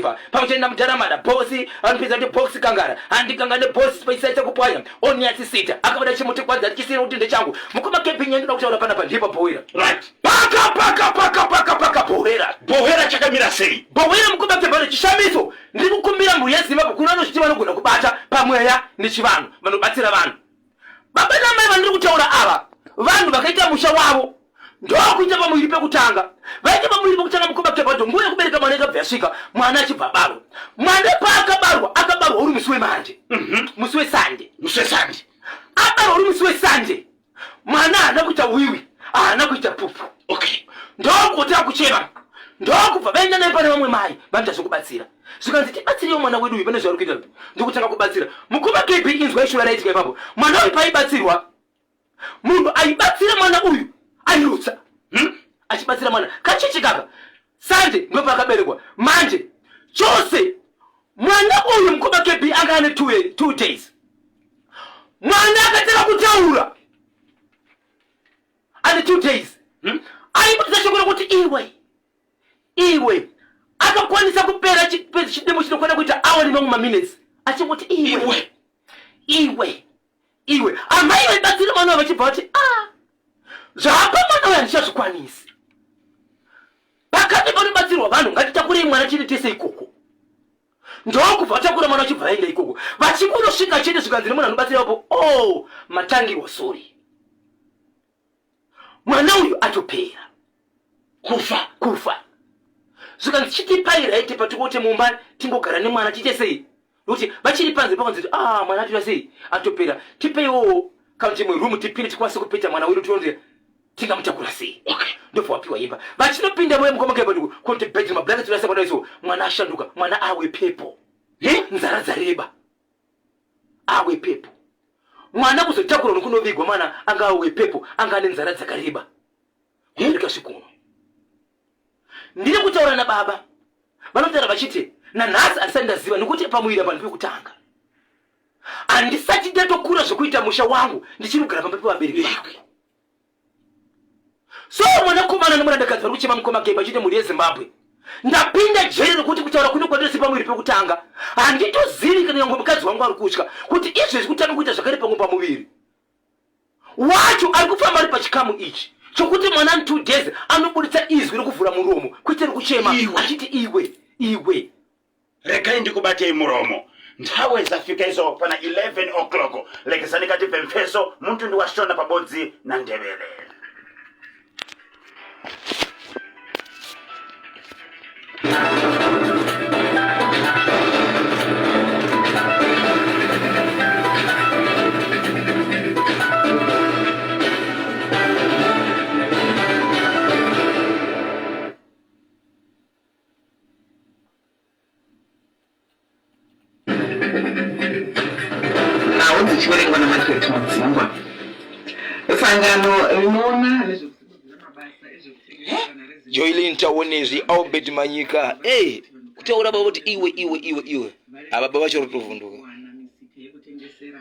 Flavor pamwe chete namudhara Mada Boss vanopedza kuti Box Kangara handikangane Boss Space Chakupwanya Oniasi Sita akabada chimuti kwanza chisina kuti ndechangu mukoma Kevin ndoda kutaura panapa ndipo Bhowera Right. Paka paka paka paka paka Bhowera Bhowera chakamira sei? Bhowera mukoma Kevin chishamiso ndiri kukumbira mhuri yeZimbabwe kuna vanozviti vanogona kubata pamweya nechivanhu vanobatsira vanhu Baba namai vandiri kutaura ava vanhu vakaita musha wavo ndokuita pamuviri pekutanga vaita pamuviri pekutanga mukoma kebado nguva yekubereka mwana ikabva yasvika mwana achibva abarwa mwana paakabarwa akabarwa uri musi wemanje musi wesande Musi wesande. abarwa uri musi wesande mwana haana kuita wiwi haana kuita pupu Okay. ndokuti akuchema ndokubva vaenda naye pane vamwe mai vanoita zvekubatsira zvikanzi tibatsirewo mwana wedu uyu pane zvaari kuita ndokutanga kubatsira mukoma kb inzwa ishura raitika ipapo mwana uyu paibatsirwa munhu aibatsira mwana uyu airutsa Achibatsira mwana kacheche kaka sande ndopaakaberekwa manje chose mwana uyu mukoma kb anga ane 2 days mwana akatanga kutaura ane 2 days Aibudisa shoko rokuti iwe iwe akakwanisa kupera chidimbu chinokwana kuita awa nemamwe maminutes achingoti iwe iwe iwe amai vaibatsira mwana vachibva vati a ah, zvaapa mwana uyo handichazvikwanisi pakati panobatsirwa vanhu ngatitakurei mwana tiri tese ikoko ndokubva vatakura mwana vachibva vaenda ikoko vachikunosvika chete zvikanzi nemunhu anobatsira vapo o oh, matangirwa sori mwana uyu atopera kufa kufa zvikanzi chitipai right patikuti mumba tingogara nemwana tiite sei nokuti vachiri panze pakanzi kuti ah mwana atoita sei atopera tipeiwo kana kuti imwe room tipinde tikwanise kupeta mwana wedu tione tingamutakura sei okay ndobva wapiwa imba vachinopinda muye mukoma kaipa ndiku kuti bedroom mablankets vese kwadaiswo mwana ashanduka mwana awe pepo nzara dzareba awe pepo mwana kuzotakura nokunovigwa mwana anga awe pepo anga ane nzara dzakareba kudarika zvikuno ndiri kutaura nababa vanotaura vachiti nanhasi handisati ndaziva nekuti pamuviri apa ndipekutanga handisati ndatokura zvekuita musha wangu ndichiri kugara pamba pevabereki vangu So mwanakomana nemurandakadzi vari kuchema mukoma Gabe vachiti mhuri yeZimbabwe ndapinda jeri rekuti kutaura kuno kwandiri pamuviri pekutanga handitozivi kana nyangwe mukadzi wangu ari kutya kuti izvezvi kutanga kuita zvakare pamwe pamuviri wacho ari kufamba ari pachikamu ichi chokuti mwana ani 2 days anoburitsa izwi rekuvhura muromo kwete rekuchema achiti iwe iwe Regai ndikubatei muromo. Nthawi zafika izo pana 11 o'clock. Lekezani kati pemfeso muntu wa Shona pabodzi na Ndebele. Nhau dzichiverengwa naMargaret Mudzingwa. Sangano rinoona nezvekusimudzira mabasa ezvekutengeserana reZimbabwe Joylin Tawonezvi, Albert Manyika. Hey, kutaura baba kuti iwe iwe iwe iwe. Ava baba vacho rotovhunduka. kuwana misika yekutengesera.